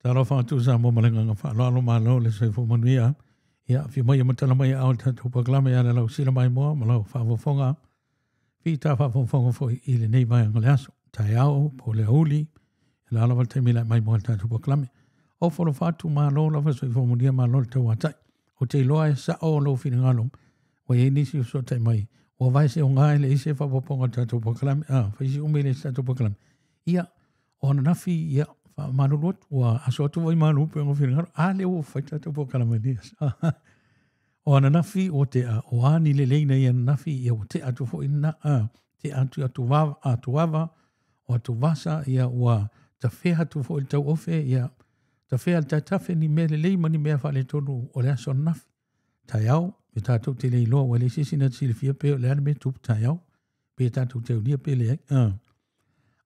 Talofa atu Samoa ma le agaga faaaloalo, malo le soifua manuia. Ia, afio mai e matala mai aao i le tatou polokalame e ala lau sila maimoa ma lau faafofoga, fita faafofoga foi i lenei vaega o le aso, taeao po o le aoauli, e la lava le taimi lae maimoa i le tatou polokalame. Ofo alofa atu, malo lava soifua manuia, malo le tauatai. Ou te iloa e sao lou finagalo, ua i ai nisi o fesootai mai, ua vae se oga e leai se faaopoopoga o le tatou polokalame, a, fai si umi e leai se tatou polokalame. Ia, o ananafi, ia, faamalulu atu, ua aso atu foi malu pe o finagalo, a lea ua fai tatou polokalame nei aso. O ananafi ua tea, o a ni leleiga i ananafi, ia ua tea atu foi lena, a, tea atu i atu atuava, o atuvasa, ia ua tafea atu foi le tauofe, ia tafea le taetafe ni mea lelei ma ni mea faaletonu o le aso ananafi. Taeao, e tatou te le iloa, ua leai se isi na te silafia pe o le a le mea e tupu taeao, pe tatou te aulia pe leai.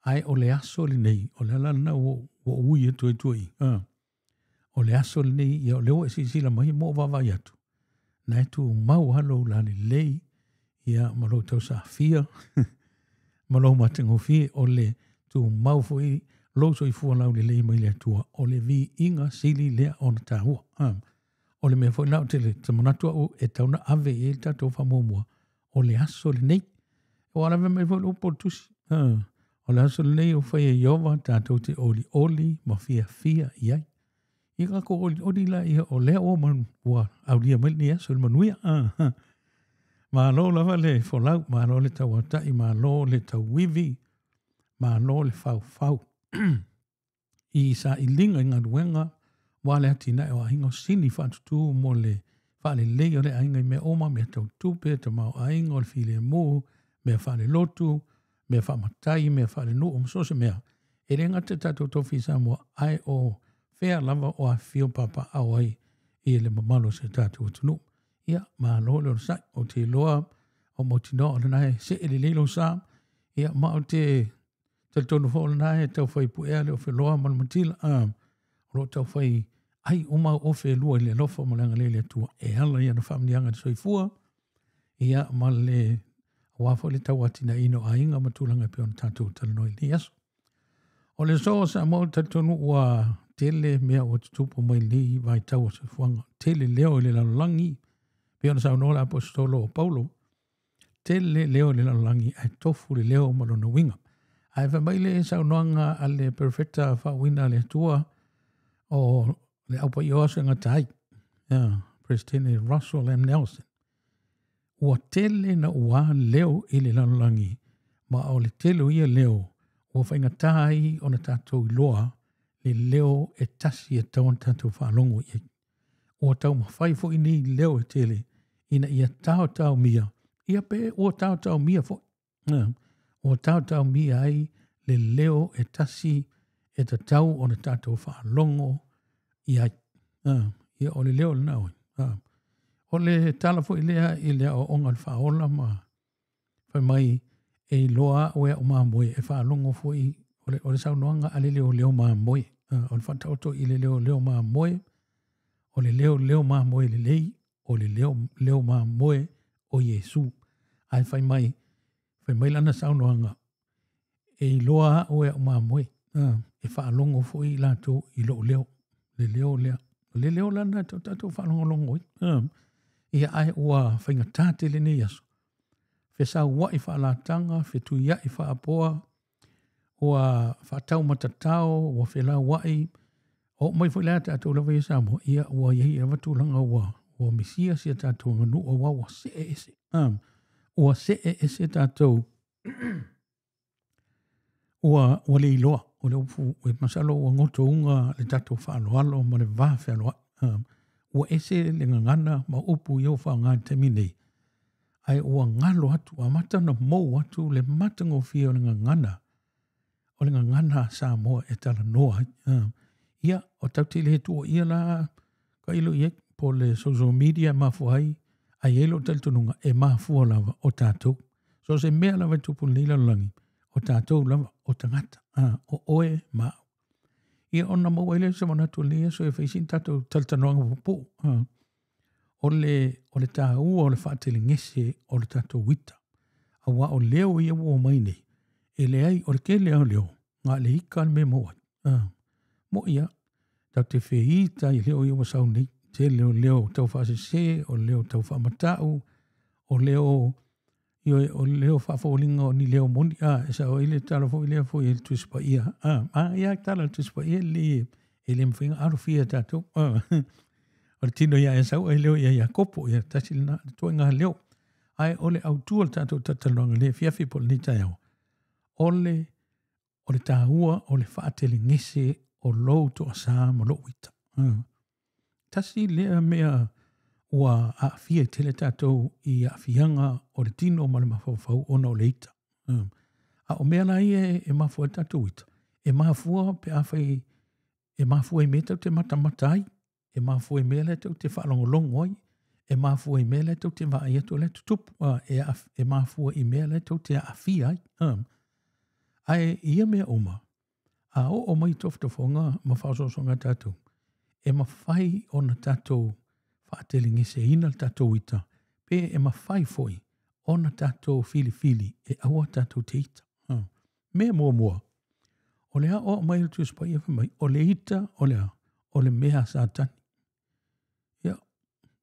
Ae o le aso lenei, o le ala lena ua ou ui atu ai tua i. O le aso lenei, ia o lea ua e silasila mai ma ou vaavaai atu, na e tumau lava lou lalelei, ia ma lou tausafia, ma lou matagofie, o le tumau foi lou soifua laulelei mai le Atua, o le viiga sili lea ona taua. O le mea foi lena ou te manatu au e tatau ona ave i ai le tatou faamuamua, o le aso lenei. Ua lave mai foi le upu o le tusi. O le aso lenei ua fai e Ieova tatou te olioli ma fiafia i ai. Ia tatou olioli la ia o lea ua, man, ua aulia mai lenei aso i le manuia. Malo lava le folau, malo le tauatai, malo le tauivi, malo le faufau. I sailiga i galuega aua le atinae o aiga o sini faatutū mo le faalelei o le aiga i mea uma, mea tau tupe, tamaoaiga o le filemu, mea faalelotu, mea faamatai, mea faalenuu ma so o se mea. E le gata i tatou tofi i Samoa, ae o fea lava o afifio papaaao ai i le mamalu o si o tatou atunuu. Ia, malo le onosai. Ou te iloa o mautinoa o lena e see lelei lou sa. Ia, ma ou te talitonu foi o lena e taufai puea le ofeloa ma le matila. O lo o taufai ai uma au ofe e lua i le alofa ma le agalelei o le Atua e ala i ana faamanuiaga i le soifua, ia ma le aua foi le tauatinaeina o aiga ma tulaga e pei ona tatou talanoa i lenei aso. O le aso o Samoa, ou te talitonu ua tele mea ua tutupu mai lenei vaitau o soifuaga. Tele leo i le lalolagi, pei ona saunoa le aposetolo o Paulo, tele leo i le lalolagi ae tofu le leo ma lona uiga. Ae fai mai le saunoaga a le perofeta faauuina a le Atua o le Au Paia o Aso e Gata ai, Presidente Russell M. Nelson, ua tele na uā leo i le lalolagi, ma o le tele o ia leo ua faigata ai ona tatou iloa le leo e tasi e tatau ona tatou faalogo i ai. Ua taumafai foi nei leo e tele ina ia taotaomia, ia pe ua taotaomia foi, ua taotaomia ai le leo e tasi e tatau ona tatou faalogo i ai. Ia o le leo lena oe. O le tala foi lea i le aoaoga o le faaola ma fai mai e iloa au e au mamoe e faalogo foi o le saunoaga a le leoleo mamoe. O le faataoto i le leoleo mamoe, o le leo leo mamoe lelei, o le leo leo mamoe o Iesu. Ae fai mai, fai mai lana saunoaga, e iloa au e au mamoe, e faalogo foi i latou i lou leo, le leo lea. O le leo lana e tatou faalogologo ai. Ia ae ua faigata tele nei aso. Fesaua'i faalataga, fetuia'i faapoa, ua faataumatatao, ua felaua'i, oo mai foi la tatou lava ia Samoa, ia ua i ai lava tulaga ua ua misia si a tatou aganuu aua ua see ese. Ua see ese tatou ua ua le iloa o le upu e masalo ua gotouga le tatou faaaloalo ma le va fealoai. Ua ese le gagana ma upu ia ua faaaoga i le taimi nei, ae ua galo atu, ua amata ona mou atu le matagofie o le gagana, o le gagana a Samoa e talanoa ai. Ia, o tatou te le tuuaia la tailo i ai, po o le social media e mafua ai, ae i ai lou talitonuga e mafua lava o tatou. So o se mea lava e tupu i lenei lalolagi, o tatou lava, o tagata, o oe ma au. Ia ona maua ai lea o se manatu o lenei aso e fai sina tatou talatalanoaga puupuu. O le, o le taua o le faatelegese o le tatou ita. Aua o leo ia ua omai nei, e leai, o le tele lava o leo, na o le ita le mea e maua ai. Mo'i lava. Tatou te feita i leo ia ua sau nei. Tele o leo tau faasese, o leo tau faamatau, o leo ioe, o leo faafoliga o ni leo moni. A, e sao ai le tala foi lea foi e le Tusi Paia. A, a, ia tala le Tusi Paia le e le mafai ona alofia e tatou. A, o le tino ia Esau ai leo ia Iakopo, ia tasi lena, le toega leo. Ae o le autu o le tatou talatalanoaga i lenei afiafi po o lenei taeao, o le o le taua o le faatelegese o lou toasā ma lou ita. Tasi lea mea ua aafia ai tele tatou i aafiaga o le tino ma le mafaufau ona o le ita. A o mea la ia e mafua ai le tatou ita, e mafua pe afai e mafua i mea tatou te matamata ai, e mafua i mea la tou te faalogologo ai, e mafua i mea la tou te vaai atu o la e tutupu, e, e mafua i mea la tou te aafia ai. Ae i ia mea uma, a oo mai tofotofoga ma faaosoosoga a tatou, e mafai ona tatou faatelegeseina le tatou ita, pe e mafai foi ona tatou filifili e aua tatou te ita. Mea muamua, o le aoao mai o le Tusi Paia fai mai, o le ita o le a? O le mea a Satani. Ia,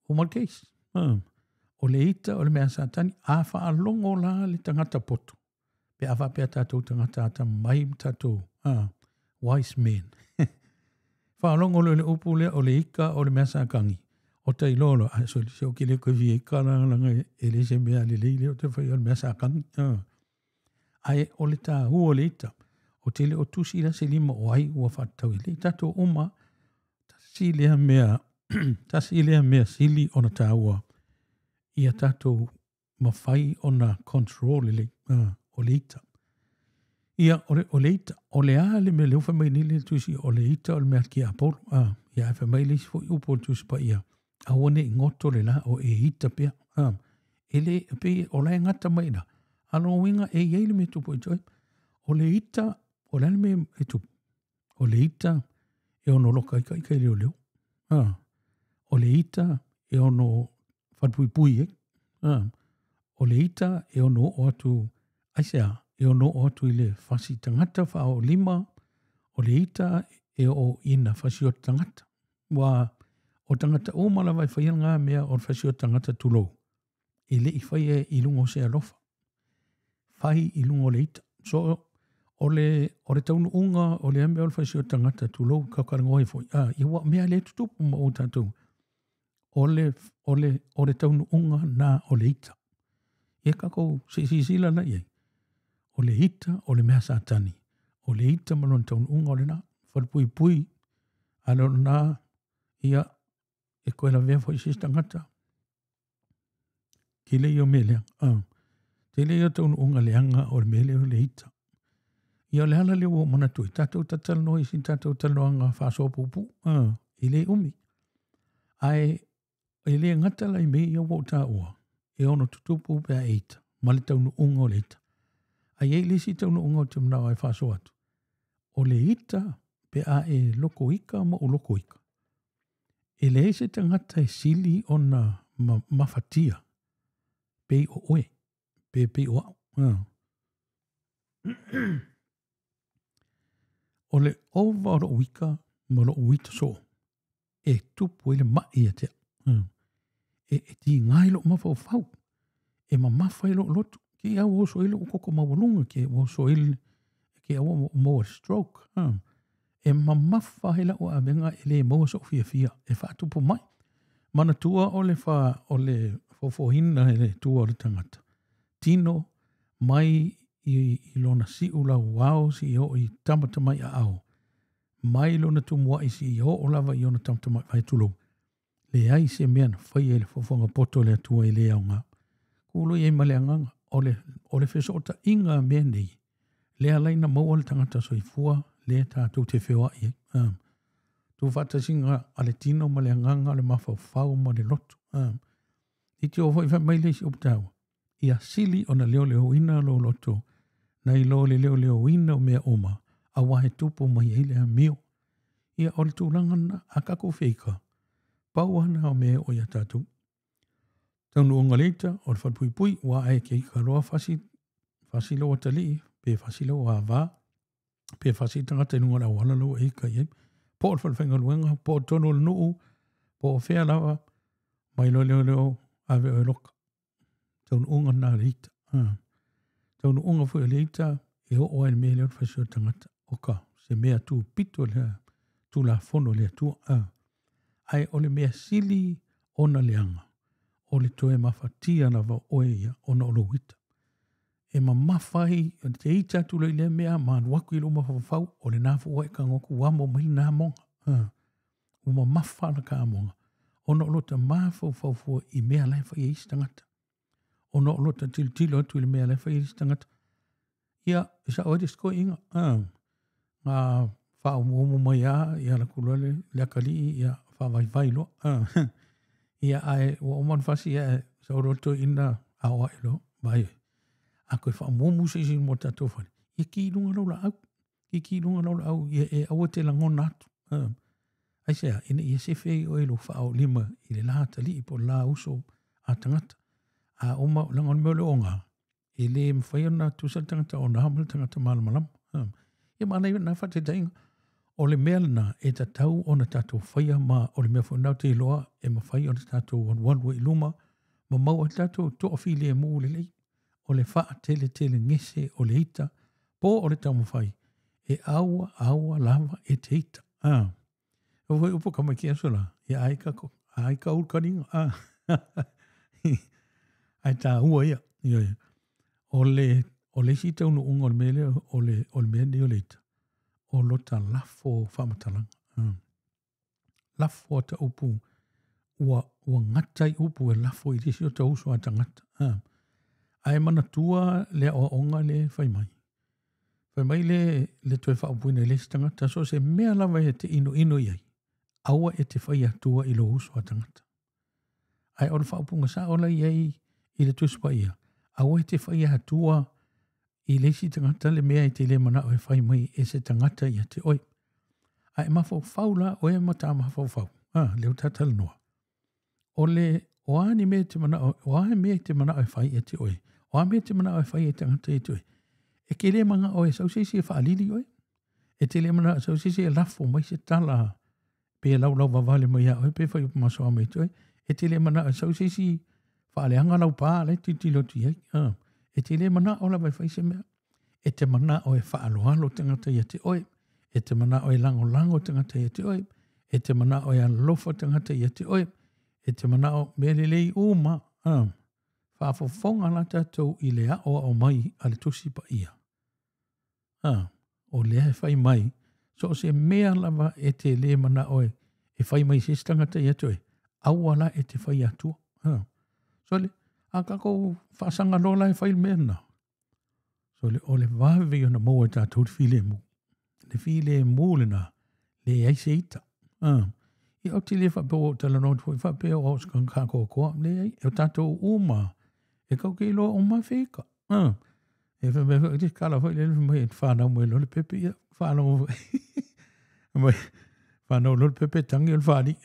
ua ma le case. O le ita o le mea a Satani, a faalogo la le tagata poto, pe a faapea tatou tagata atamamai ma tatou wise men. Faalogo loa i le upu lea o le ika o le mea Satani, o ta iloa loa, ai sole, se o ke le koe fia ika la laga e le se mea lelei lea o te whai o le mea Satani. Ae o le tāua o le ita, o te le o tusi la se lima o ai ua faatatau i lei tatou uma, tasi lea mea, tasi lea mea sili ona tāua ia tatou mafai ona control lelei, o le ita. Ia, o le, o le ita, o le a le mea lea ua fai mai nei le tusi, o le ita o le mea tiapolo, ia ae fai mai le isi foi upu o le Tusi Paia, aua ne i goto le la o e ita pea. E le, pei o la e gata mai ina. A lona uiga e i ai le mea e tupu i te oe. O le ita, o le a le mea e tupu? O le ita e ono loka ai ka ika i leoleo. O le ita e ono falepuipui ai. O le ita e ono oo atu, aisea, e ono oo atu i le fasi tagata faaoolima, o le ita e oo ina fasioti tagata. Ua o tagata uma lava e faia lena mea o le fasioti tagata tulou, e le i faia i luga o se alofa, fai i luga o le ita. So, o le, o le taunuuga o lea mea o le fasioti tagata tulou, kaukalanoa ai foi, a, ia ua mea lea e tutupu ma o tatou. O le, o le, o le taunuuga na o le ita. Ia tatou se i silasila la i ai. O le ita o le mea Satani. O le ita ma lona taunuuga o lena. Falepuipui, a le o lena, ia, e koe lavea foi se isi tagata. Tele ia o mea leaga. Tele ia o taunuuga leaga o le mea lea o le ita. Ia o le ala lea ua ou manatu ai, tatou talatalanoa i sina tatou talanoaga faasoa puupuu, e le umi. Ae e le gata la i mea ia ua ou taua, e ono tutupu pe a e ita, ma le taunuuga o le ita. Ae i ai le isi taunuuga ou te manao ai e faasoa atu, o le ita pe a e loko ika ma ou loko ika. E leai se tagata e sili ona mafatia pei o oe, pe pei o au. O le ova o lou ika ma lou ita soo, e tupu ai le mai ia te au. E, e tiga i lou mafaufau, e mamafa ai lou loto. Ke i au ua oso ai lou koko maualuga, ke ua oso ai le, ke au ua maua le stroke. E mamafa ai lau avega e le maua so'u fiafia e faatupu mai. Manatua o le fa, o le fofoina e le Atua o le tagata. Tino mai i, i lona si'u lauao seia oo i tamatamai aao, mai lona tumua'i seia oo lava i ona tamatamai vae tulou. Leai se mea na faia i le fofoga poto o le Atua e le aoga. Kūloi ai ma le agaga, o le, o le fesootaiga a mea nei, lea ala ai na maua le tagata soifua lea tatou te feoai ai. Tuufaatasiga a le tino ma le agaga o le mafaufau ma le loto. I te oo foi fai mai le isi upu taua, ia sili ona leoleoina lou loto nai lo le leoleoina o mea uma, auā e tupu mai ai le amio. Ia, o le tulaga lena, a tatou feika, pau lava lena o mea e oo iā tatou. Taunuuga le ita, o le falepuipui, ua ae ke ika loa fasi, fasi lou atalii, pe fasi lou ava, pe fasi le tagata i luga o le auala lau e ika i ai. Po o le falefaigaluega, po o totonu o le nuu, po o fea lava, mai loa leoleo ave oe e loka. Taunuuga lena o le ita. Taunuuga foi o le ita e oo ai i le mea lea o le fasioti tagata. O ka se mea tupito lea Tulafono a le Atua. Ae o le mea sili ona leaga, o le toe mafatia lava o oe ia ona o lou ita. E mamafa ai te ita atu loa i lea mea ma alu atu i lou mafaufau, o lena foi ua e tago atu ua amo mai lena amoga. Ua mamafa la ta amoga, ona o lota mafaufau fua i mea la e fai e isi tagata. Ona o lota tilotilo atu i le mea la e fai e isi tagata. Ia, e sao ai le isi toeaiina, na faaumuumu mai lava, ia alu atu loa le atalii, ia faavaivai loa. Ia, ae ua uma ona fasi, ae sau loa le toeaina aoai loa, vaai, a toe faaumuumu se isi mo tatou fale, ia ki i luga lau laau, ki i luga lau laau, ia e aua te lagona atu. Aisea, ina ia sefe ai oe i lou faaolima i le la atalii po o le la uso a tagata. A uma, leaga o le mea o le oga, e le mafai ona tusa le tagata oga ma le tagata malamalama. Ia manaia lena faataitaiga. O le mea lena e tatau ona tatou faia ma o le mea foi lena ou te iloa e mafai ona tatou alualu ai i luma ma maua ai tatou toafilemu lelei. O le faateletelegese o le ita po o le taumafai e aua aua lava e te ita. O foi upu ka mai ki aso la, ia ai ka ko, ai ka ul karinga. Ai tā ua ia. Ia, ia. O le, o le isi taunuuga o le mea lea, o le, o le mea nei o le ita, o lota lafo faamatalaga. Lafo ata upu, ua, ua gata i upu e lafo i le isi o ta uso a tagata. Ae manatua le aoaoga lea e fai mai. Fai mai le, le toe faaupuina i le isi tagata, so o se mea lava e te inoino i ai, aua e te fai atua i lou uso a tagata. Ae o le faaupuga sao la i ai i le Tusi Paia, aua e te fai atua i le isi tagata le mea e te le manao e fai mai e se tagata ia te oe. Ae mafaufau la oe ma ta mafaufau, lea ua ta talanoa. O le, o a ni mea e te manao, o a mea e te manao e fai ia te oe, o a mea e te manao e fai e tagata ia te oe, e te le manao e sau se isi e faalili oe, e te le manao e sau se isi e lafo mai se tala pe laulau vavale mai ia oe, pe fai upu masoa mai te oe, e te le manao e sau se isi faaleaga lau pā la e tilotilo atu i ai. E te le manao lava e fai se mea. E te manao e faaaloalo tagata ia te oe, e te manao e lagolago tagata ia te oe, e te manao e alofa tagata ia te oe, e te manao mea lelei uma. Faafofoga la tatou i le aoao mai a le Tusi Paia. O lea e fai mai, so o se mea lava e te le manao e fai mai se isi tagata ia te oe, aua la e te fai atua. Sole, a tatou faasaga loa la e fai le mea lena. Sole, o le vave ona maua e tatou le filemu. Le filemu lena, leai se ita. Ia ou te le faapea ua ou talanoa atu foi faapea o au o se tagata atoatoa. Leai, o tatou uma, e tatou te iloa uma fe ita. E fai mai foi, kala foi le mai e whanau mai loa le pepe, ia, whanau foi. Mai, whanau loa le pepe, tangi o le whaali,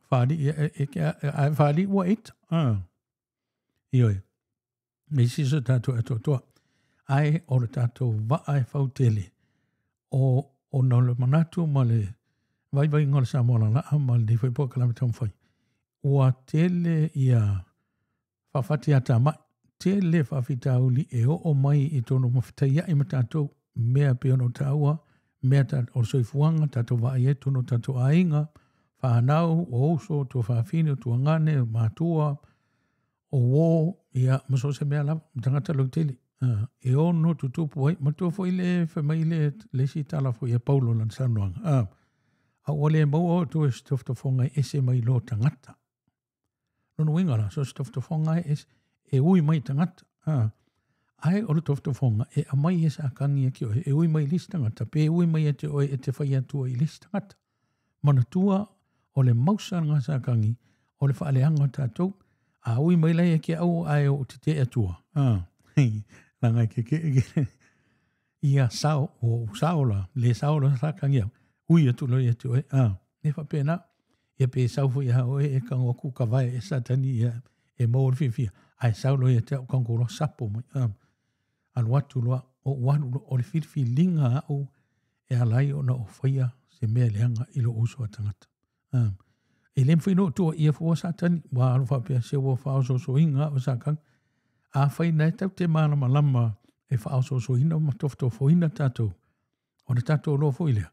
whaali, ia, e, e, e, a whaali ua ita. Ioe, e isi so tātou atoatoa. Ae o le tātou vaa e fautele, o, ona o le manatu ma le vaivaiga o le Samoa lala'a ma lenei foi polokalame taumafai, ua tele ia faafatiatamai, tele faafitauli e oo mai i totonu ma fetaia'i ma tatou, mea e pei ona ou taua, mea o le soifuaga tatou vaai ai i totonu o tatou aiga, fanau, o uso, o tuafafine, o tuagane, o matua, o uō, ia, ma so o se mea lava, ma tagata lautele. E ono tutupu ai, manatua foi le fai mai le, le isi tala foi a Paulo i lana saunoaga, a ua le maua outou e se tofotofoga e ese mai lo tagata. Lona uiga la, so o se tofotofoga e ese, e ui mai i tagata. Ae o le tofotofoga e aumai e Satani ia te oe, e ui mai i le isi tagata, pe ui mai ia te oe e te fai atua i le isi tagata. Manatua, o le mausa lena a Satani, o le faaleaga o tatou, a ui mai la ia ke au ae o te te atua. Leaga e kekee ke ia sao, o sao la, le sao la Satani au, ui atu loa ia te oe. E faapena, ia pe sau foi ia oe e tago atu ka vae e Satani ia e maua le fiafia, ae sau loa ia te au tago loa sapo mai. Alu atu loa, ou alu loa, o le filifiliga au e ala ai ona ou faia se mea leaga i lou uso a tagata. E le mafai ona ou tuuaia fua Satani, ua alu faapea se ua faaosoosoina au e Satani. Afai na e tatou te malamalama e faaosoosoina ma tofotofoina tatou, ona tatou iloa foi lea,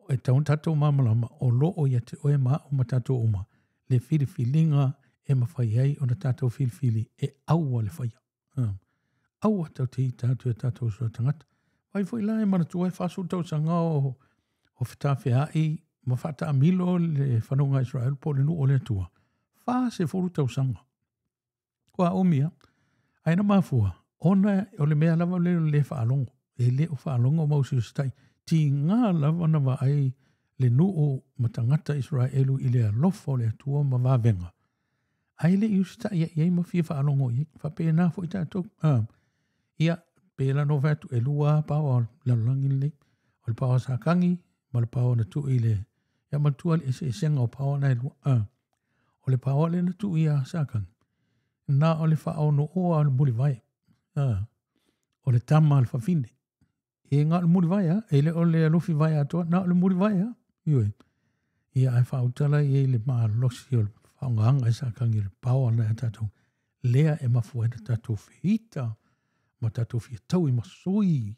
e tatau ona tatou malamalama o lo o ia te oe ma au ma tatou uma le filifiliga e mafai ai ona tatou filifili e aua le faia. Aua tatou te ita atu i tatou uso a tagata. Vai foi la e manatua e 40 tausaga o fetafeai ma faataamilo le fanauga a Israel po o le nuu o le Atua. 40 tausaga. Kua umi a. Ae na mafua, ona o le mea lava le le faalogo. E le o faalogo ma usiusitai. Tiga lava na vaai le nuu ma tagata Israelu i le alofa o le Atua ma vavega. Ae le i usitai i ai ma fia faalogo i ai. Faapena foi tatou. Ia, pe la no fai atu, e lua paoa o le lalolagi lenei. O le paoa Satani ma le paoa na tuu i le... Ia matua le eseesega o paoa na e lua. O le paoa lea na tuu ia Satani. Na o le faaonooa o le mulivae. O le tama a le fafine. E ngā o le mulivae a, e le o le alofi vae atoa, na o le mulivae a. Ioe. Ia ae faautala i ai le malosi o le faaaogaga e Satani o le paoa na e tatou. Lea e mafua ai na tatou feita ma tatou fiataui ma sui.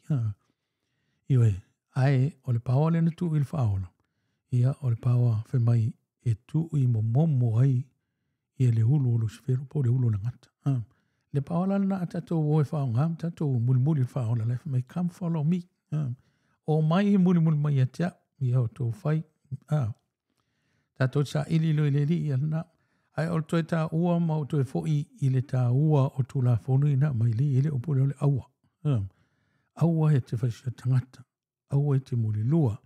Ioe. Ae o le paoa lea na tuu i le faaola. Ia o le paoa fai mai e tuu i momomo ai ia le ulu o Lusifelo po o le ulu o le gata. Le paoa la lena a tatou o e faaaoga ma tatou mulimuli le faaola la e fai mai come follow me. O mai e mulimuli mai ia te au, ia o tou fai. Tatou saili loa i le alii ia lena. Ae o le toe taua ma o toe foi i le taua o Tulafono ina mai le e le o pule o le aua. Aua e te faisia tagata, aua e te mulilua,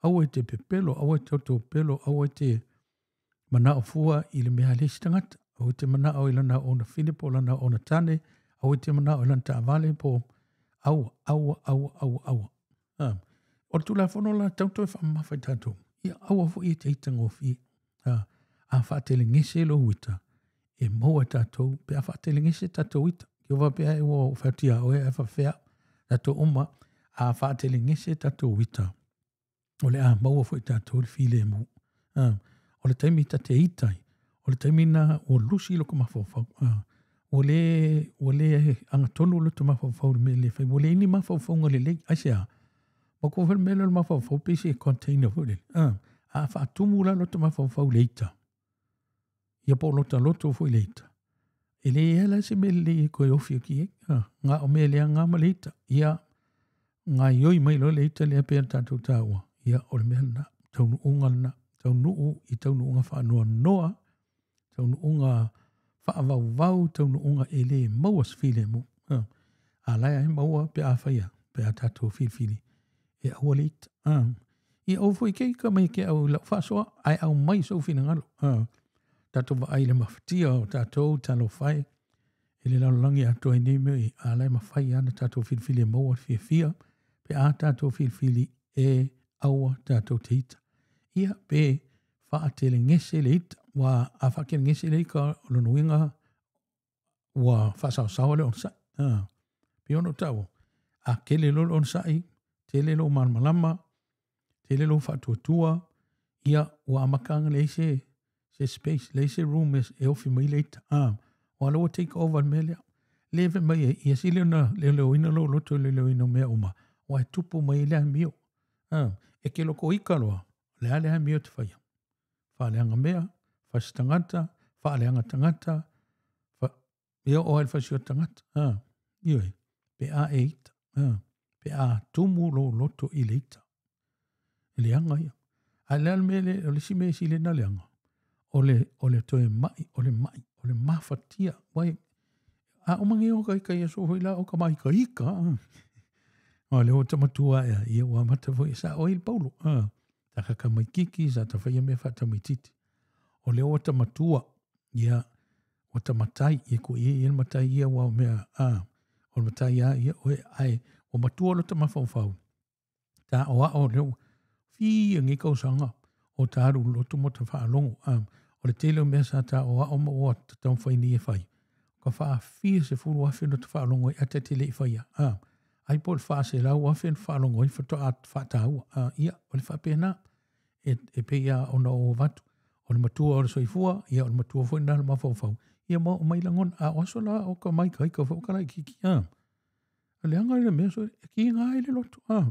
aua e te pepelo, aua e te totopelo, aua e te manao fua i le mea a le isi tagata, aua e te manao i lana ona fine po o lana ona tane, aua e te manao i lana taavale po aua, aua, aua, aua, aua. O le Tulafono la tau toe faamamafa i tatou, ia aua foi e te ita gofie. A faatelegese lou ita, e maua e tatou, pe a faatelegese tatou ita. Ki o faapea e ua fai atu ia oe ae faapefea tatou uma, a faatelegese tatou ita, o le a maua foi tatou le filemu. O le taimi ta te ita ai, o le taimi na ua lusi lota mafaufau. Ua le agatonu lota mafaufau i le mea le fai. Ua leai ni mafaufauga lelei. Aisea? Ma kua foi le mea lea o le mafaufau pei se container foi lele. A faatumu la lota mafaufau i le ita, ia po o lota loto foi i le ita, e leai lava la se mea lelei e toe ofi atu i ai. Na o mea leaga ma le ita. Ia gaoioi mai loa le ita lea pei ona tatou taua, ia o le mea lena, taunuuga lena, taunuu i taunuuga faanoanoa, taunuuga faavauvau, taunuuga e le maua se filemu. A la e maua pe a faia, pe a tatou filifili e aua le ita. Ia aua foi ke ika mai ke au i lau faasoa, ae aumai sou finagalo. Tatou vaai i le mafatia o tatou talofa e i le lalolagi atoa i nei mea, a la e mafai lava ona tatou filifili e maua le fiafia, pe a tatou filifili e aua tatou te ita. Ia pe faatelegese le ita, ua a faatelegese le ita o lona uiga ua faasaosaoa le onosai. Pei ona ou taua, a tele loa le onosai, tele lou malamalama, tele lou faatuatua, ia ua amata ona leai se space, leai se room e ofi mai le ita. Ua la ua take over le mea lea. Le fai mai ai, ia sili ona leoleoina lou loto i le leoleoina o mea uma, ua e tupu mai ai le amio. E ke loko ika loa, o le a le amio te faia? Faaleaga mea, fasi tagata, faaleaga tagata, ia oo ai le fasi o tagata. Ioe, pe a e ita, pe a tumu lou loto i le ita. E leaga ia. Ae o le a le mea le, o le isi mea e sili ona leaga, o le, o le toe mai, o le mai, o le mafatia. Wai, a o mange o ka ika ia so foi la o ka mai ka ika. O le o tamatua ea, ia ua amata foi sa o i le Paulo. Ta kaka mai kiki, sa ta whaia mea whaatamaititi. O le o tamatua, ia, o tamatai, ia ko ia ia le matai ia ua o mea, o le matai a ia, oe, ai, o matua lo tamafaufau. Ta o ao leo, fia ngi kausaga o ta alu lotu mo ta faalogo. O le tele o mea sa ta o ao ma ua taumafai nei e fai, ka faafia 10,000 ona ta faalogo ai ae ta te le i faia. Ai po o le 400,000 ona faalogo ai faatoa faataua. Ia, o le faapena. E pei lava ona ou avatu, o le matua o le soifua, ia o le matua foi lena o le mafaufau, ia ma oo mai lagona. A o aso la o ka maikaika foi o ka laitiiti, a. O le aga le mea so, e kiga ai le loto, a.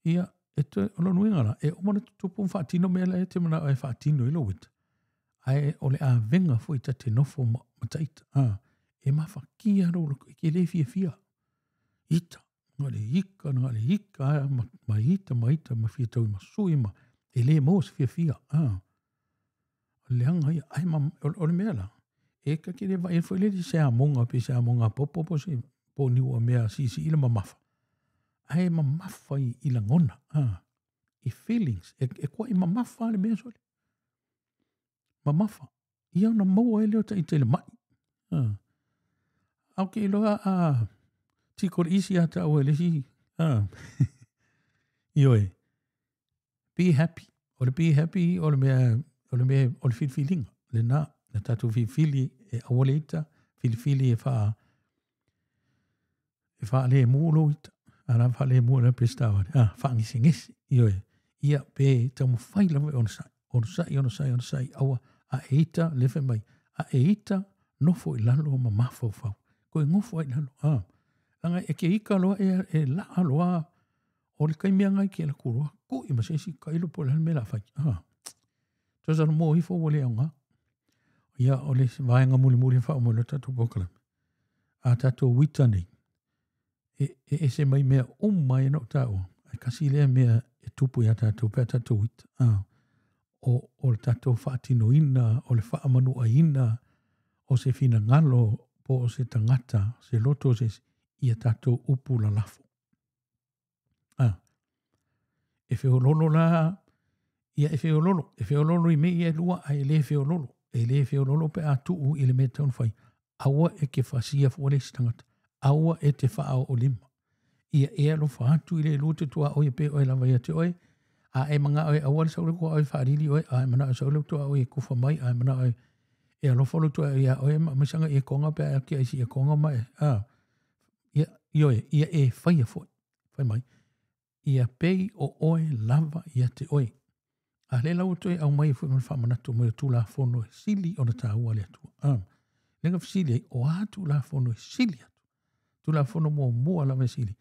Ia, e te, o lona uiga la, e uma ona tutupu ma faatino mea la e te manao e faatino i lou ita, ae o le avega foi ta te nofo ma, ma taita, a. E mafakia lou loto, e ke le fiafia. Ita, na le ika, na le ika, ma, ma ita, ma ita, ma fia tau i masui, ma e le maua se fiafia, a. O le aga ia, ai ma, o, o le mea la, e ka ke le vai foi le se amonga, pe se amonga popo, po se po ni ua mea sisi i le mamafa. Ae mamafa i, i lagona, a. I feelings, e, e kua i mamafa le mea sole. Mamafa. Ia ona maua ai lea o taita i le mai. A. Au ke iloa a tiko le isi a taua i le isi. A. Ioe. Be happy. O le be happy o le mea, o le mea, o le filifiliga. Lena, na tatou filifili e aua le ita, filifili e wha, e whaalemu lou ita. A la whaalemu la pesta wale. Ah, whaangesengese. Ioe. Ia pe taumafai lava e onosai. Onosai, onosai, onosai. Aua, a e ita, le fai mai. A e ita, nofo i lalo ma mafaufau. Ko e ngofo ai lalo. Ah. Langa e ke ika loa e, e laa loa o le kaimea ngai ke la kuroa. Kui ma se isi ka ilo po le mea la fai. Ah. Tosa no mo ifo ua le aoga. Ia o le vaega mulimuli e faauma ai loa tatou polokalame. A tatou uita nei, e, e ese mai mea uma ai na o taua. Ae kasi lea mea e tupu iā tatou pe a tatou uita. A, o, o le tatou faatinoina, o le faamanuaina, o se finagalo, po o se tagata, se loto o se isi, ia tatou upu lalafo. A, e feololo la, ia e feololo, e feololo i mea ia e lua, ae e le feololo. E le feololo pe a tuu i le mea e tatau ona fai. Aua e ke fasia fua le isi tagata. Aua e te faaoolima. Ia e alofa atu i le lua te tuaoi e pei oe lava ia te oe, a e manao e aua le sau le tuaoi e faalili oe, a e manao e sau le tuaoi e kufa mai, a e manao e e alofa lou tuaoi ia oe ma aumai ia konga pe a e isi ia konga ma e, a, ia, ioe, ia e faia foi, fai mai, ia pei o oe lava ia te oe. A lea la ua toe aumai foi ma le faamanatu mai o Tulafono e sili ona taua a le Atua. A, lea na fesili ai, o a Tulafono e sili atu? Tulafono muamua lava e sili.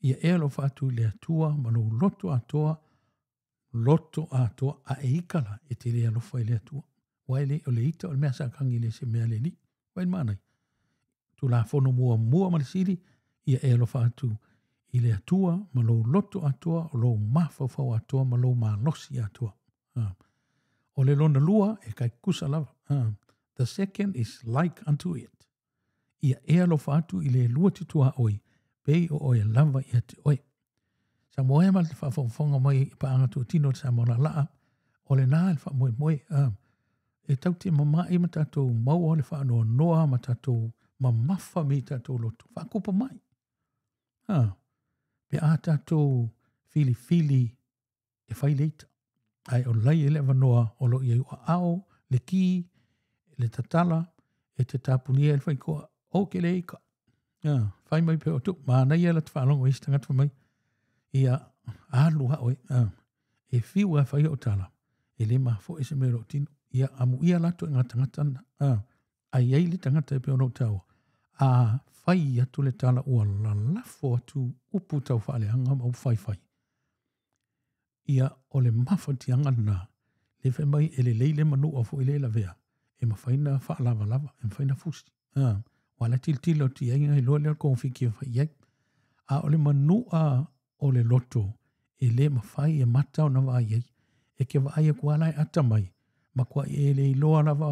Ia e alofa atu i le Atua ma lou loto atoa, loto atoa, a e ika la, e te le alofa i le Atua. Ua e le, o le ita o le mea sa kagi le se mea le alii. Vaai le maanai. Tulafono muamua ma le sili, ia e alofa atu i le Atua ma lou loto atoa, o lou mafaufau atoa ma lou malosi atoa. Ah. O le lona lua, e kai kusa lava. Ah. The second is like unto it. Ia e alofa atu i le lua te tuaoi, pei o oe lava ia te oe. Sa moea ma le faafogafoga mai i paaga tuatino o le Samoa laalaa, o lena le faamoemoe. Ah. E tau te mamae ma tatou maua le faanoanoa ma tatou mamafa me i tatou loto. Faakupa mai. Ah. Pe a tatou filifili e fai le ita. Ae o lai e le avanoa o lo o i ai o aao, le ki, le tatala, e te tapunia e le whaikoa, o ke le ika. Ia, whai mai pe o tu, mānaia la te whaalongo i isi tangata mai, ia, alu ha oe, e whiu a whai o tala, e le mafoe se mea o tino, ia, amu ia lato e ngā tangata na, ai ai le tangata e pe ono taua, a whai atu le tala ua lalafo atu upu tau whaaleanga ma upu whaiwhai. Ia, o le mafatiaga lena, le fai mai e lelei le manua foi le lavea, e mafai ona faalavalava, e mafai ona fusi. A, ua la tilotilo atu i ai na iloa lea o le kogofiki e fai i ai. A o le manua o le loto, e le mafai e mata ona vaai ai. E ke vaai aku lava la e ata mai, makuai e le iloa lava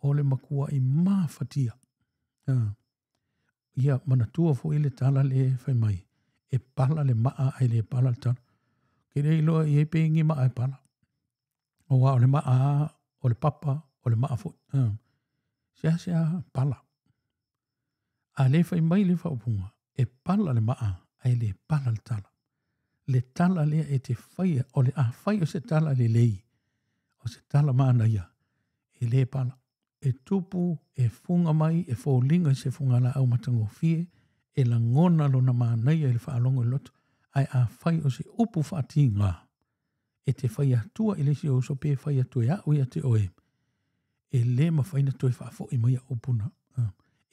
o le makuai mafatia. A, ia manatua foi le tala le fai mai, e pala le maa ae le pala le tala. Ke le iloa i ai pe ni maa e pala. Aua o le maa o le papa, o le maa foi. Seasea pala. A le fai mai le faaupuga, e pala le maa ae le pala le tala. Le tala lea e te faia, o le afai o se tala lelei, o se tala manaia, e le pala. E tupu, e fuga mai, e foliga i se fugalaau matagofie, e lagona lona manaia i le faalogo i le loto, ae afai o se upu faatiga, E te fai atua i le isi ou uso pe fai atu e a'u ia te oe, e lē mafai ona toe faafo'i mai au upu na.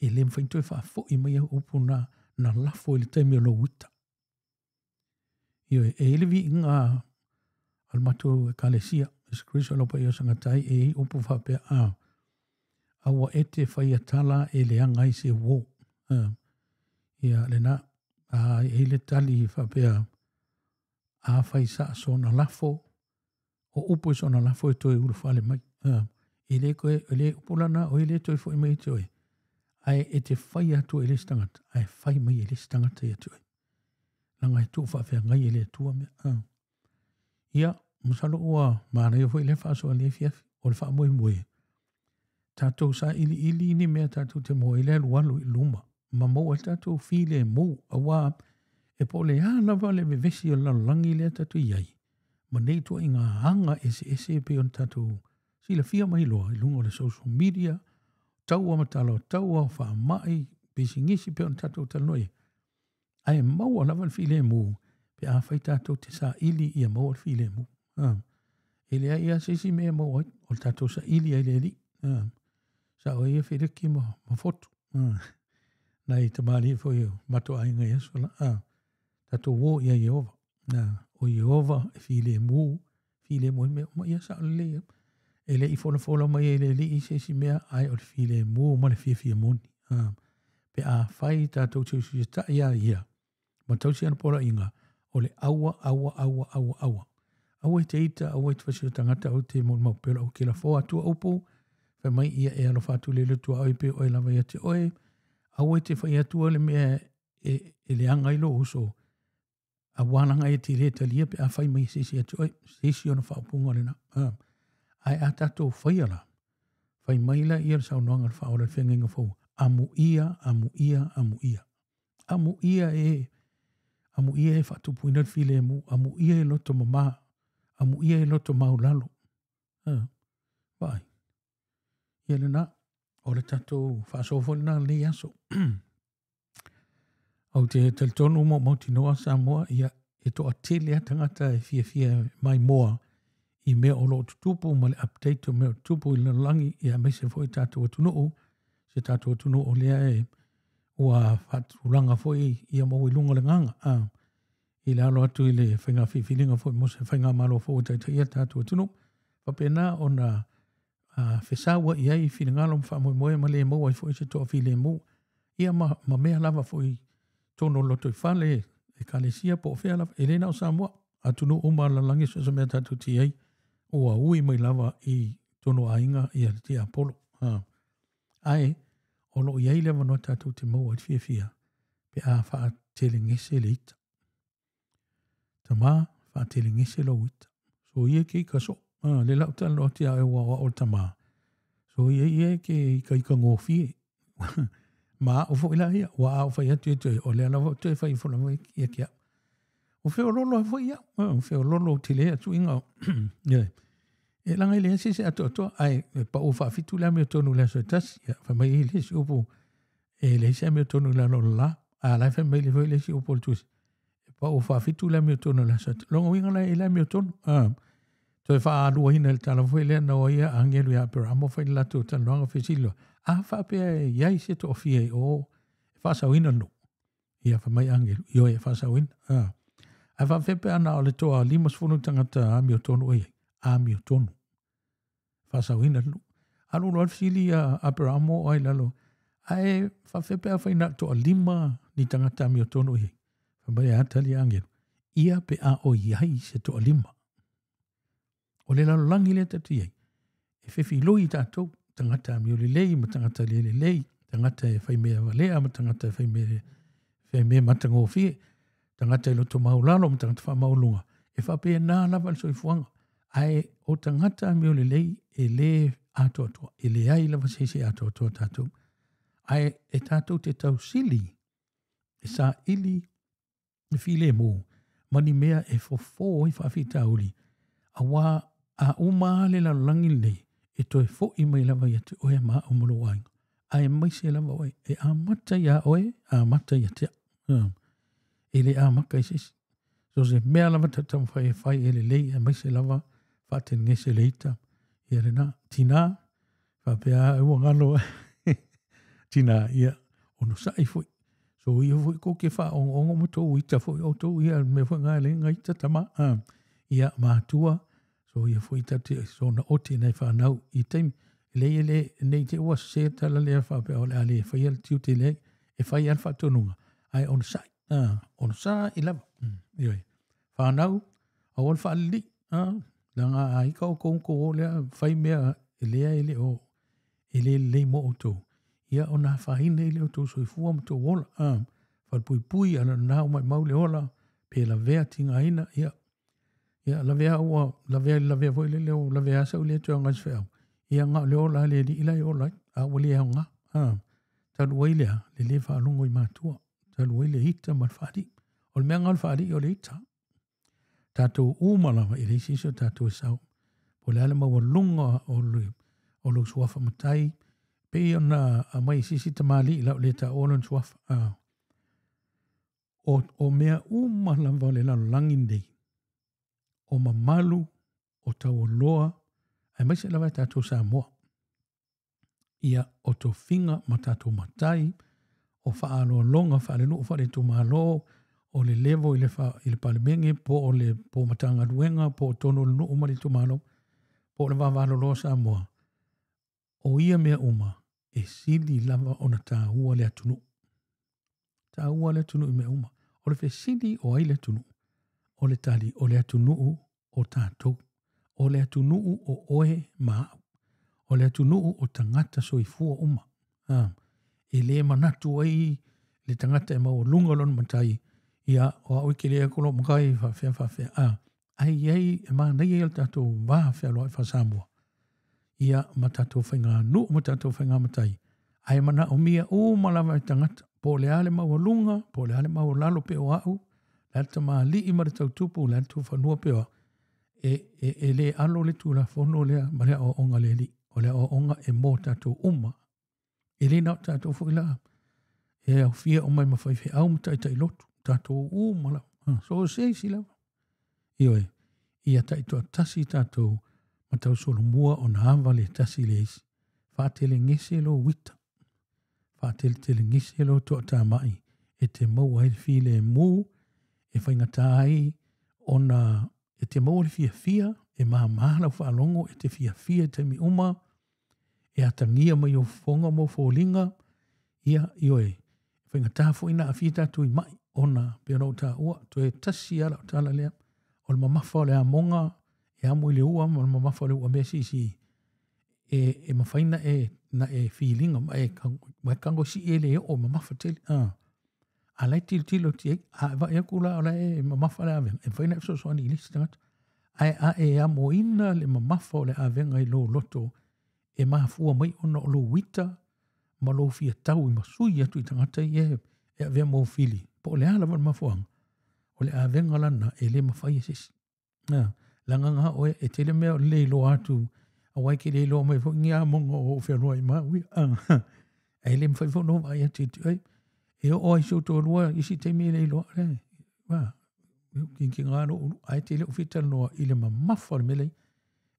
E lē mafai ona toe faafo'i mai au upu na na lafo i le taimi o lou ita. Ioe, e i ai le viiga a le matou Ekalesia, Iesu Keriso lau paia o Sagatai, e i ai upu faapea, a, aua e te faia tala e leaga ai se uō. Ia, lena, a, e i ai le tali faapea, afai sa sona lafo, o upu e sona lafo e toe ulufale mai. E le koe, e le upu lana, o e le toe foi mai te oe. Ae e te fai atu e le isi tagata, ae fai mai e le isi tagata ia te oe. Leaga e tuu faafeagai e le Atua mea. Ia, masalo ua manaia foi lea faasoa i lenei afiafi. O le faamoemoe, tatou sailiili ni mea tatou te maua ai le alualu i luma ma maua ai le tatou filemu, aua e po o le a lava le vevesi o le lalolagi lea tatou i ai, ma nei ituaiga aga eseese e pei ona tatou silafia ma iloa i luga o le social media, taua ma tala o taua, faamai, pisinisi pei ona tatou talanoa i ai. Ae maua lava le filemu pe afai tatou te saili ia maua le filemu. E leai lava se isi mea e maua ai, o le tatou saili ai i le Alii. Sao ai ia Feleki ma, ma Fotu. Nai tamalii foi o matou aiga i aso la. Tatou o ia Ieova. O Ieova e filemu, filemu ai mea uma. Ia sao lelei ia. E le i folafola mai e le Alii se isi mea, ae o le filemu ma le fiafia moni. Pe afai tatou te usiusitai iā ia, ma tausi ana poloaiga, o le aua, aua, aua, aua, aua. Aua e te ita, aua e te fasio tagata, aua e te molimau pepelo, aua e te lafoa atua upu, fai mai ia e alofa atu le Atua oe pei oe lava ia te oe, aua e te fai atua le mea e, e leaga ai lou uso, aua leaga e te le talia pe a fai mai e se isi ia te oe, se isi ona faaupuga lena. Ae a tatou faia la, fai mai la ia le saunoaga a le Faaola i le Feagaiga Fou, amuia, amuia, amuia. Amuia e, amuia e faatupuina le filemu, amuia e loto mama, amuia e loto maulalo. Vaai. Ia lena, o le tatou faasoa foi lena lenei aso. Ou te talitonu ma ou mautinoa Samoa, ia, e toatele lava tagata e fiafia maimoa i mea o lo o tutupu ma le update o mea o tutupu i le lalolagi, ia aemaise foi tatou atunuu, se tatou atunuu o lea e ua faatulaga foi ia maua i luga o le agaga. A, i le alo atu i le faiga filifiliga foi mo se faigamalo fou e taitaia le tatou atunuu, faapena ona fesaua'i ai finagalo ma faamoemoe ma le maua ai foi se toafilemu, ia ma, ma mea lava foi tonu o le lotoifale, ekalesia po o fea lava, e le na o Samoa, atunuu uma o le lalolagi so o se mea tatou te i ai, ua ui mai lava i tonu o aiga ia le tiapolo. Ae o lo o i ai le avanoa tatou te maua ai le fiafia pe a faatelegese le ita. Tama, faatelegese lou ita. So ia ke ika so. Ah, le lau talanoa atu ia oe ua o au o le tama. So ia ia ke ika ika gofie. Ma au foi la ia, ua a ou fai atu ia te oe, o lea lava ou toe fai ifo lava ia ke au. O feololo ai foi ia'u, o feololo tele atu inga. E laga e leai se isi atoatoa, ae e pau faafitu le amiotonu i le aso e tasi. Ia, fai mai ai le isi upu, e leai se amiotonu i lalo o le la. A la e fai mai foi le isi upu o le tusi, e pau faafitu le amiotonu i le aso e tasi. Lona uiga la e i le amiotonu. Toe faaluaina i le tala foi lea na o ai ia agelu ia Aperamo fai le latou talanoaga fesili loa, a faapea e i ai se toafia i o e faasaoina le nuu? Ia fai mai agelu, ioe e faasaoina. Ae faapefea pe ana o le toa 50 tagata amiotonu e i ai? Amiotonu. Faasaoina le nuu. Alu loa le fesili ia Aperamo o ai lalo, ae faapefea pe afai na o le toalima ni tagata amiotonu e i ai? Fai mai a tali agelu, ia pe a o i ai se toalima. O le lalolagi lea tatou te i ai, e fefiloi tatou, tagata amio lelei ma tagata le lelei, tagata e fai mea valea ma tagata e fai mea, fai mea matagofie, tagata e loto maulalo ma tagata faamaualuga. E faapena lava le soifuaga. Ae o tagata amio lelei e le atoatoa, e leai lava se isi e atoatoa tatou. Ae e tatou te tausili, e saili le filemu ma ni mea e fofo ai faafitauli, auā a uma lava le lalolagi lenei, e toe fo'i mai lava ia te oe ma au ma lou aiga, aemaise lava oe, e amata iā oe, amata ia te au. E le amaka i se isi. So se mea lava ta taumafai e fai e lelei aemaise lava faatelegese le ita. Ia lena, tina, faapea a ua galo tina, ia, onosai foi. So ia foi kou ke faaogogogo ma tou ita foi outou, ia mea foi ngā le ngā ita tama, ia matua, so ia foi tate so na oti nei whanau i taimi. Le ia le nei te ua se tala lea faapea o le a le faia le tiute le e fai a le faatonuga. Ai onosai, onosai lava. Ioe. Whanau, aua le faalili, leaga a ika o kou kou o lea fai mea e lea e le o e le lelei mo outou. Ia ona afaina i le outou soifua ma tou ola. Falepuipui ala na o mai mau le ola, pe lavea tigaina, ia. Ia lavea ua, lavea i lavea foi lele o lavea asa uli atu anga se feau. Ia ngā le ola le li ila i ola, a ua le aoga. Talu ai lea, le le faalogo i matua. Talu ai le ita ma le faalii. O le mea ngā o le faalii o le ita. Tātou uma lava i le isi isi o tātou e sau. Po o le a le maualuga o le o lou suafa matai, pei ona aumai i se isi tamalii lau le taua lona suafa. O, o mea uma lava o le lalolagi nei, o mamalu, o taualoa, aemaise lava e tatou Samoa. Ia, o tofiga ma tatou matai, o faaaloaloga faalenuu faale-itumalo, o le levo i le, fa, i le Palemene, po o le po Matagaluega, po o tonu o le nuu ma le itumalo, po o le vavaloloa Samoa, o ia mea uma, e sili lava ona taua le atunuu. Taua le atunuu i mea uma. O le fesili o ai le atunuu? O le tali, o le atunuu o tatou. O le atunuu o oe ma au. O le atunuu o tagata soifua uma. E le manatu ai le tagata e maualuga lona matai, ia, o au e kele aku lou matai, faapea, faapea. Ae i ai, e manaia ia le tatou va fealoai faa-Samoa, ia, ma tatou faiganuu ma tatou faigamatai, ae manaomia uma lava e tagata, po o le a le maualuga, po o le a le maualalo pe o au, le a le tamalii ma le tautupu, le a le tufanua pe o au, e, e, e le alo le Tulafono lea ma le aoaoga a le Alii. O le aoaoga e mo tatou uma. E le na o tatou foi la, e aofia uma ai ma faifeau ma taitai lotu, tatou uma lava, so o se isi lava. Ioe, ia taitoatasi tatou ma tausolomua ona ava le tasi i le isi. Faatelegese lou ita, faateletelegese lou toatamai e te maua ai le filemu e faigata ai ona e te maua le fiafia, e māmā lau faalogo, e te fiafia i taimi uma, e atagia mai ou fofoga ma ou foliga, ia, ioe, e faigata foi ona aafia tatou i mai, ona pei ona ou taua, toe tasi lava lau tala lea, o le mamafa o le amoga e amo i le ua ma le mamafa o le uamea siisii, e, e mafai na e, na e filiga ma e, ma e kagosii e le oo mamafa tele. A la e tilotilo atu i ai, a e vaai atu la o la e mamafa le avega, e mafai ona e fesoasoani i le isi tagata. Ae a e amoina le mamafa o le avega i lou loto, e mafua mai ona o lou ita ma lou fia tau i masui atu i tagata ia e avea mou fili, po o le a lava le mafuaaga, o le avega lana e le mafai e se isi. Leaga nga oe e tele mea o le iloa atu, aua e ke le iloa mai foi ni amoga o ou fealoai ma au ia. Ae le mafai foi ona ou vaai atu i ai. E oo ai si ou toalua isi taimi e le iloa. Le, wa, kinkinga lou, ae te le o fia talanoa i le mamafa o le mea lea.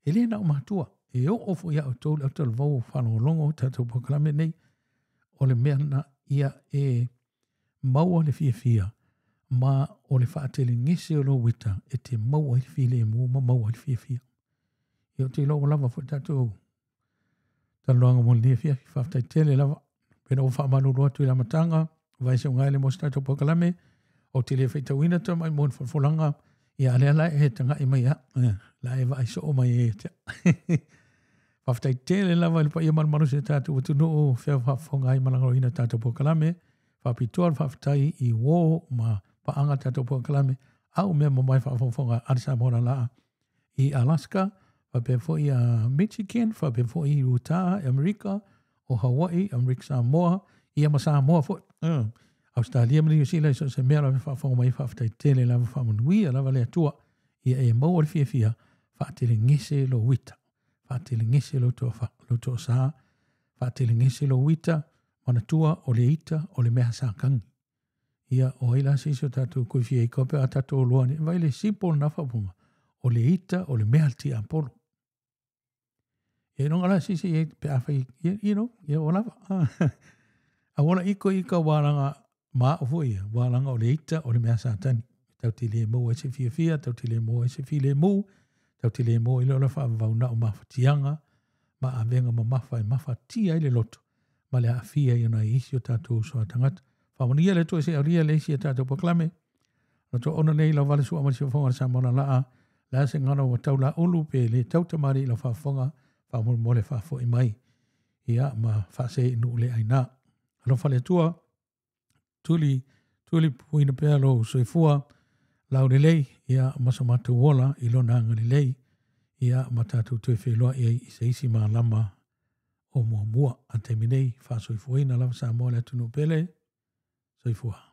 E le na o matua, e oo foi ia outou le autalavou o faalogologo o tatou polokalame nei, o le mea na ia e maua le fiafia ma o le faatelegese o lou ita e te maua ai le filemu ma maua ai le fiafia. Ia ou te iloa ua lava foi tatou talanoaga mo lenei afiafi. Faafetai tele lava. Pei ona ou faamalulu atu i le amataga, vae se ugae le mo se tatou polokalame, ou te le faitauina tamai mo ni folafolaga, ia a lea la e tagai mai au, la e vaai soo mai e ia te au. Faafetai tele lava i le paia malomalosi o tatou atunuu, fea faafofoga ai ma lagolagoina tatou polokalame. Faapitoa le faafetai i uō ma paaga tatou polokalame, au mea mamae faafogafoga a le Samoa laalaa i Alaska, faapea foi a Michigan, faapea foi i Utah, Amerika, o Hawaii, Amerika Samoa, ia ma Samoa foi. Australia ma Niu Sila i so o se mea lava e faafofoga mai, faafetai tele lava, faamanuia lava le Atua. Ia e maua le fiafia, faatelegese lou ita, faatelegese lou toafa, lou toasa, faatelegese lou ita, manatua o le ita o le mea sa kagi. Ia, o ai la se isi o tatou e toe fia ika pe a tatou oloa nei. Vaai le simple lena faaupuga. O le ita o le mea a le tiapolo. Ia iloga la se isi pe a fai, you know, ia ua lava. A ua la iko ika ua laga ma au foi ia, ua laga o le ita o le mea a Satani. Tatou te le maua ai se fiafia, tatou te le maua ai se filemu, tatou te le maua ai le ola faavavau na o mafatiaga ma avega mamafa e mafatia ai le loto ma le aafia ai o nai isi o tatou uso a tagata. Faamanuia le Atua se i aulia le isi a tatou polokalame. O to ona nei lau vale sua ma le siufofoga o le Samoa laalaa, le a se galo ua tau laulu pe le tau tamalii i lau faafofoga, faamolemole faafoi mai. Ia ma faasee i nuu le aina. Alofa le Atua, tuli, tuli puina pea lou soifua, laulelei, ia ma so matou ola i lona agalelei, ia ma tatou toe feiloai ai i se isi malama o muamua. A taimi nei, faasoifuaina lava Samoa le atunuu pele, soifua.